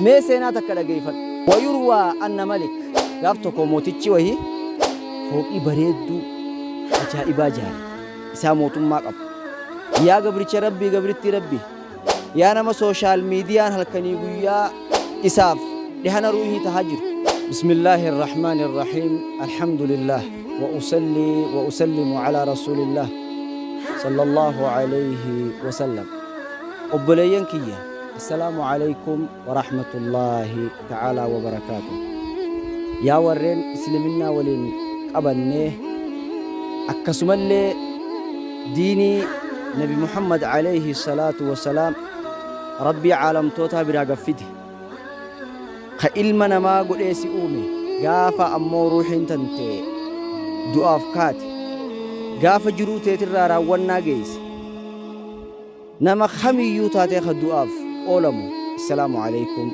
Mee seenaa takka dhageeyfadhu. Wayurwaa anna malik gaaf tokko mootichi wahii fooqii bareedduu ajaa'ibaa jaare. Isaa mootummaa qabu. Yaa gabricha Rabbii gabrittii Rabbii yaa nama sooshaal miidiyaan halkanii guyyaa isaaf dhihana ruuhii tahaa jiru. Bismillaahi Arrahmaani Arrahiim Alhamdulillaah wa usallii wa usallimu alaa Rasuulillaah Sallallaahu Aleyhi Wasallam Obboleeyyan kiyya Assalaamu Aleykum Warahmatullaahi Ta'aalaa Wabarakaatuh Yaa warreen Isliminnaa waliin qabannee akkasumallee diinii Nabi Muhammad Aleyhi Salaatu Wassalaam Rabbii Aalamtootaa biraa gad fide ka ilma namaa godhee si uume gaafa ammoo ruuhiin tantee du'aaf kaate gaafa jiruu teetirraa raawwannaa geeyse nama kamiyyuu taatee ka du'aaf oolamu assalaamu aleykum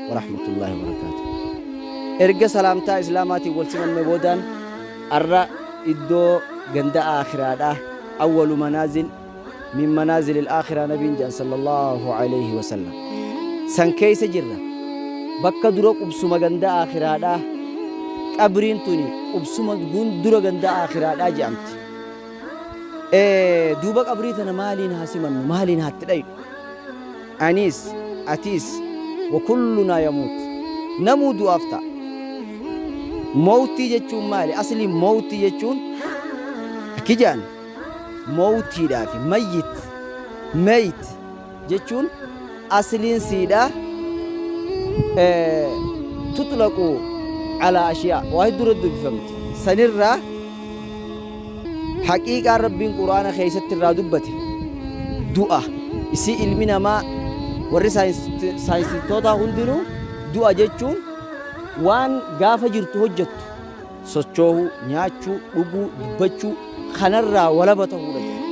warahmatullaahi wabarakaatuh erga salaamtaa islaamaatiin wal simanne boodaan arra iddoo ganda aakhiraadha awwalu manaazil min manaazilil aakhiraa nabiin jedhan sallallahu aleyhi wasallam san keeysa jirra bakka dura qubsuma ganda aakhiraadha qabriin tuni qubsuma dura ganda aakhiraadha jedhamti Duuba qabrii tana maaliin haa simannu maaliin haa itti dhaynu aniis atiis wa kullunaa yamuut namuu du'aaf ta'a mowtii jechuun maali asliin mowtii jechuun akki jedhan mowtiidhaa fi mayyit meeyit jechuun asliin siidha tuxlaqu alaa ashiyaa waa hedduu irratti dubbifamti sanirraa haqiiqaan rabbiin quraana keessatti irraa dubbate du'a isii ilmi namaa warri saayinsistoota hundinuu du'a jechuun waan gaafa jirtu hojjettu sochoohuu, nyaachuu, dhuguu, dubbachuu kanarraa walaba tahuudha jedhan.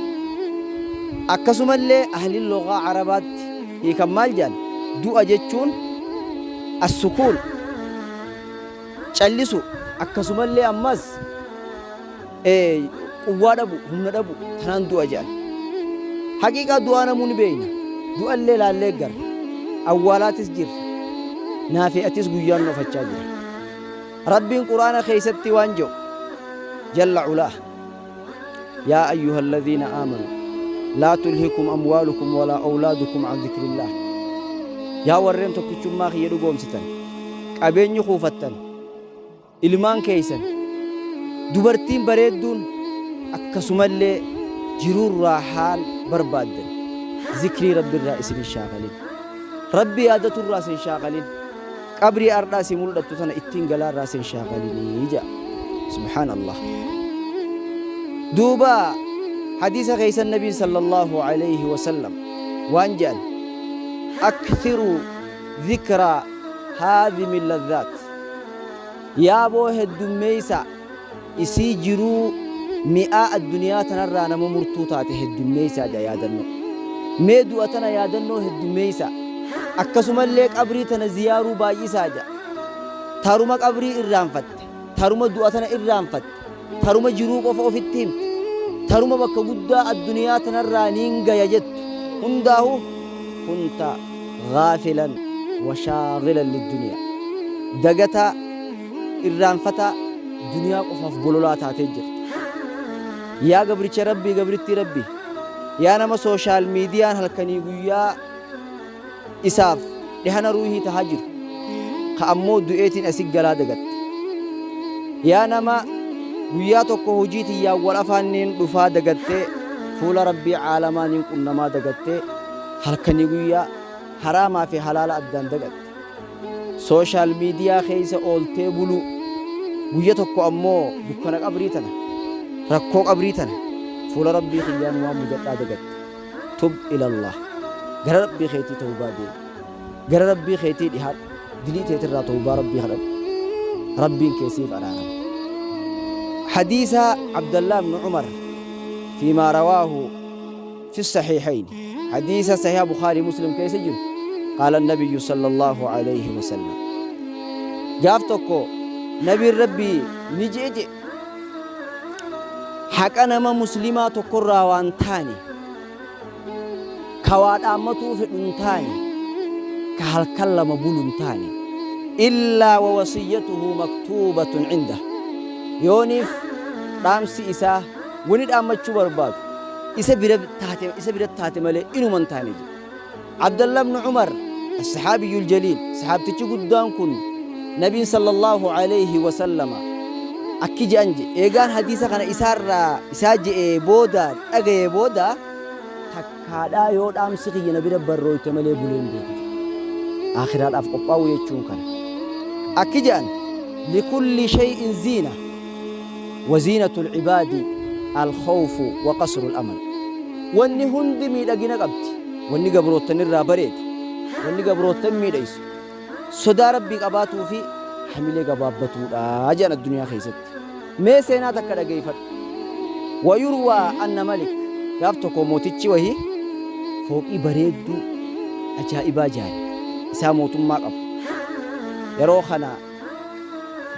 Akkasumallee ahliin lughaa Arabaatti hiikan maal jedhan? Du'a jechuun as-sukuun, callisu, akkasumallee ammas quwwaa dhabu, humna dhabu, tanaan du'a jedhan. Haqiiqaa du'aa namuu ni beeyna. Du'allee laallee garra. Awwaalaatis jirra. Naafi atis guyyaan nu afachaa jira. Rabbiin Qur'aana keeysatti waan je'u jalla ulaah Yaa ayyuhalladhiina aamanuu laa tulhikum amwaalukum walaa awlaadukum an dhikrillaah Yaa warreen tokkichummaa kiyya dhugoomsitan qabeenyi kuufattan ilmaan keeysan dubartiin bareedduun akkasumallee jiruun raahaan barbaaddan zikrii Rabbirraa isin hin shaakalin Rabbi yaadaturraa isin shaakalin Qabrii ardhaa si muldhattu tana ittiin galaa irraa sin shaakalinii ja'a. Subhaan Allah. Duuba hadiisa keeysan nabiin sallallahu alayhi wasallam waan je'an akthiruu dhikraa haadhimi ladhaat yaaboo heddummeeysaa isii jiruu mi'aa adduniyaa tanarraa nama murtuu taate heddummeeysaa jedha yaadannoo. Mee du'a tana yaadannoo heddummeeysaa. Akkasumallee qabrii tana ziyaaruu baay'isaa jedha. Taruma qabrii irraanfatte, taruma du'a tana irraanfatte, taruma jiruu qofa ofitti himte, taruma bakka guddaa adduniyaa tanarraa niin gaya jettu hundaahu kunta gaafilan wa shaagilan lidduniyaa. Dagataa irraanfataa duniyaa qofaaf bololaa taatee jirta. Yaa gabricha Rabbii gabrittii Rabbii yaa nama sooshaal miidiyaan halkanii guyyaa isaaf dhihana ruuhii tahaa jiru ka ammoo du'eetiin asi galaa dagatte. Yaa nama guyyaa tokko hojii tiyyaan wal afaanniin dhufaa dagattee fuula Rabbii caalamaa niin qunnamaa dagattee halkanii guyyaa haraamaa fi halaala addaan dagatte. Social media keessa ooltee buluu, guyya tokko ammoo dukkana qabrii tana, rakkoo qabrii tana, fuula Rabbii kiyyaan waan mudadhaa dagatte. Tub ilallah. Gara Rabbii keetii tawbaa deebi. Gara Rabbii keetii dhihaadhu. Dilii teetirraa tawbaa Rabbii kadhadhu. Rabbiin kee siif araarama. Hadiisa Abdallah ibn Umar fiimaa rawaahu fi sahiihayni hadiisa sahiha Bukhaarii Muslim keessa jiru qaala nabiyyu sallallahu alayhi wasallam gaaf tokko nabiin Rabbii ni je'e je'e haqa nama muslimaa tokkorraa waan taane ka waa dhaammatuu fedhu hin taane ka Ka halkan lama bulu hin taane illaa wa wasiyyatuhu maktuubatun indah yooniif dhaamsi isaa wani dhaammachuu barbaadu isa bira taate isa bira taate malee inuma hin taane jedhe. Abdallah ibn Umar as-saxaabiyyul jaliil saxaabtichi guddaan kun nabiin sallallahu alayhi wa sallama akki je'an je'e eegaan hadiisa kana isaarraa isaa je'ee booda dhagaye booda Takkaadhaa yoo dhaamsi kiyya na bira barrooyte malee bulee hin beeku jedhe. Aakhiraadhaaf qophaa'uu jechuun kana. Akki je'an, Likulli shay'in ziina, wa ziinatul ibaadi al-khawfu wa qasrul amal. Wanni hundi miidhagina qabdi. Wanni gabroottanirraa bareedu, wanni gabroottan miidhaysu, sodaa Rabbii qabaatuu fi hamilee gabaabbatuudha je'an addunyaa keessatti. Mee seenaa takka dhageeyfadhu. Wa yurwaa anna malik, gaaf tokko mootichi wahii fooqii bareedduu ajaa'ibaa jaare. Isaa mootummaa qabu. Yeroo kana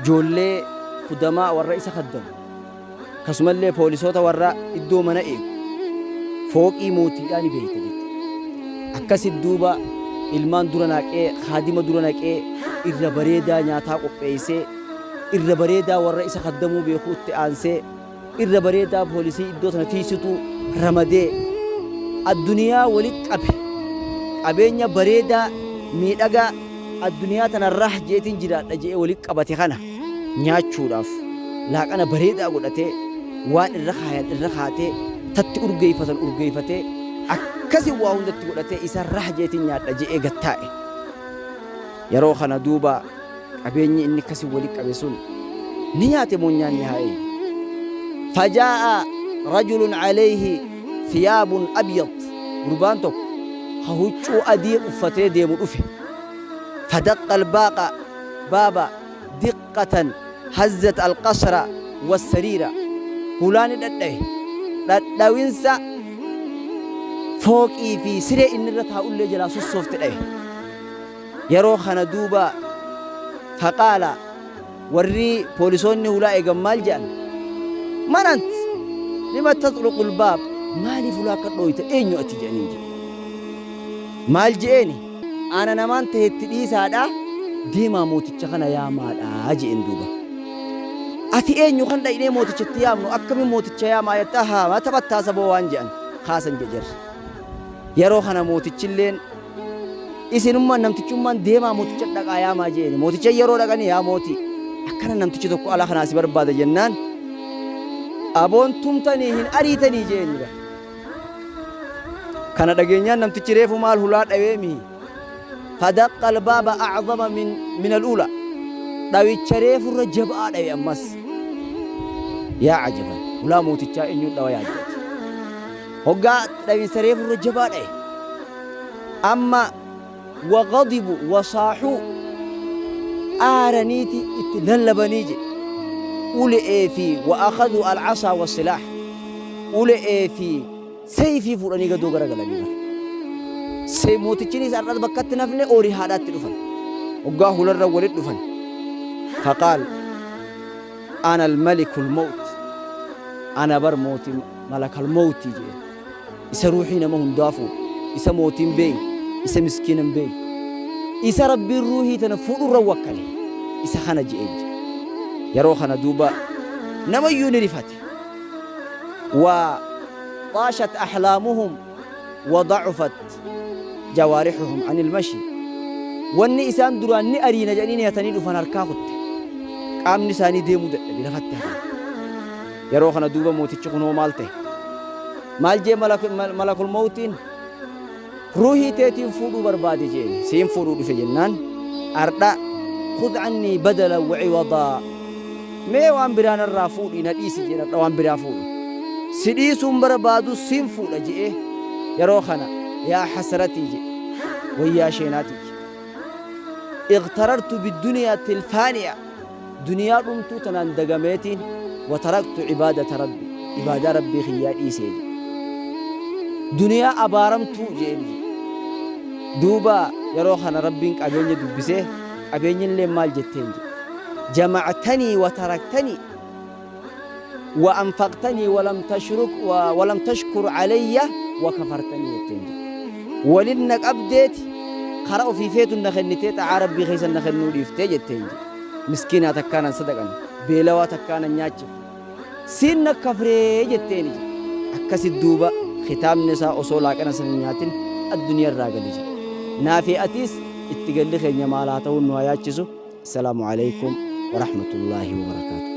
joollee kudamaa warra isa khaddamu, akkasumallee poolisoota warra iddoo mana eegu fooqii mootiidhaa ni beeyta jechuudha. Akkasi duuba ilmaan dura naqee, khaadima dura naqee, irra bareedaa nyaataa qopheeysee, irra bareedaa warra isa kaddamuu beekuu itti aansee irra bareedaa poolisii iddoo tana tiiysitu ramadee adduniyaa wali qabe qabeenya bareedaa miidhagaa adduniyaa tana rah jeetiin jiraadha je'ee wali qabate kana nyaachuudhaaf laaqana bareedaa godhatee waan irra kaayan irra kaatee tatti urgeeyfatan urgeeyfatee akkasi waa hundatti godhatee isa rah jeetiin nyaadha je'ee gad taa'e. Yeroo kana duuba qabeenyi inni akkasi wali qabe sun ni nyaate moo hin nyaanne haa eeyyu. Fajaa'a rajulun alayhi thiyaabun abyad gurbaan tokko ka huccuu adii uffatee deemu dhufe. Fadaqqa albaaqa baaba diqqatan hazzat alqasra wassariira hulaa ni dhadhaye dhadhawinsa fooqii fi siree inni irra taa'ullee jalaa sossoofte dhaye. Yeroo kana duuba faqaala warri poolisoonni hulaa eegan maal jedhan? Man ant? Lima taxruqul baab? Maaliif hulaa akka dhooyta? Eenyu ati jedhaniin jedhe. Maal je'eeni? Ana namaan tahe itti dhiisaadha deemaa mooticha kana yaamaadha je'een duuba. Ati eenyu kan dhaynee mooticha itti yaamnu akkamiin mooticha yaamaa jetta haa ma taphattaa saboo waan je'an kaasan jedhe jarri. Yeroo kana mootichilleen Isinummaan namtichummaan deemaa mooticha dhaqaa yaamaa jeeni. Mooticha yeroo dhaqanii yaa mootii akkana namtichi tokko ala kanaa si barbaada jennaan aboon tumtanii hin ariitanii jeeni bara. Kana dhageenyaan namtichi reefu maal hulaa dhawee mihi. Fadaqqa albaaba a'zama min al'uula. Dhawicha reefurra jabaa dhawe ammas. Yaa ajaban hulaa mootichaa eenyuun dhawa yaaddati. Hoggaa dhawinsa reefurra jabaa dhaye. Amma wagadibu wasaaxuu aaraniiti itti lallabanii jedhe. Ule'ee fi wa akhaduu alcasaa wasilaah ule'ee fi seeyfii fuudhanii gadoo garagalanii bara. Mootichinis har'as bakkatti nafne orii haadhaatti dhufan. Hoggaa hularra walit dhufan. Faqaal ana almalikul mawt ana bar mooti malakal mawti jedheen. Isa ruuhii nama hundaa fuudhu, isa mootii hin beeyne, isa miskiina hin beeyne, isa Rabbiin ruuhii tana fuudhurra wakkale, isa kana je'een jedhe. Yeroo kana duuba namayyuu ni rifate. Wa xaashat ahlaamuhum wa da'ufat jawaarihuhum anil mashi. Wanni isaan duraan ni ariina jedhanii niyatanii dhufan harkaa kutte. Qaamni isaanii deemuu dadhabe lafatti hafan. Yeroo kana duuba mootichi kunoo maal ta'e? Maal jee malakul mawtiin? Ruuhii teetiin fuudhuu barbaade jeeni. Siin fuudhuu dhufe jennaan ardha khudh annii badala wa ciwadaa. Mee waan biraa narraa fuudhi na dhiisi jeen ardha waan biraa fuudhi. Si dhiisuun barbaadu siin fuudha je'ee yeroo kana yaa hasratii jedhe wayyaa sheenaatii. Ightarartu bidduniyaa tilfaaniya. Duniyaa dhumtuu tanaan dagameetiin wa taraktu ibaadata rabbi ibaadaa rabbii kiyyaa dhiisee jedhe. Duniyaa abaaramtuu je'een jedhe. Duuba yeroo kana rabbiin qabeenya dubbisee qabeenyilleen maal jetteen jedhe. Jama'tanii wa taraktanii wa anfaqtanii wa lam tashruk wa lam tashkur alayya wa kafartanii jetteen jedhe. Walin na qabdeeti Kara ofii feetun na kennitee xa'aa Rabbii keessa na kennuu dhiiftee jetteen jedhe. Miskiinaa takkaa nan sadaqanne, beelawaa takkaa nan nyaachifne. Siin na kafree jetteeni jedhe. Akkasi duuba kitaabni isaa osoo laaqana san hin nyaatin adduniya irraa gale jedhe. Naafii atiis itti galli keenya maal haa ta'uun nu haa yaachisu. Assalaamu Aleykum Warahmatullaahi Wabarakaatuh.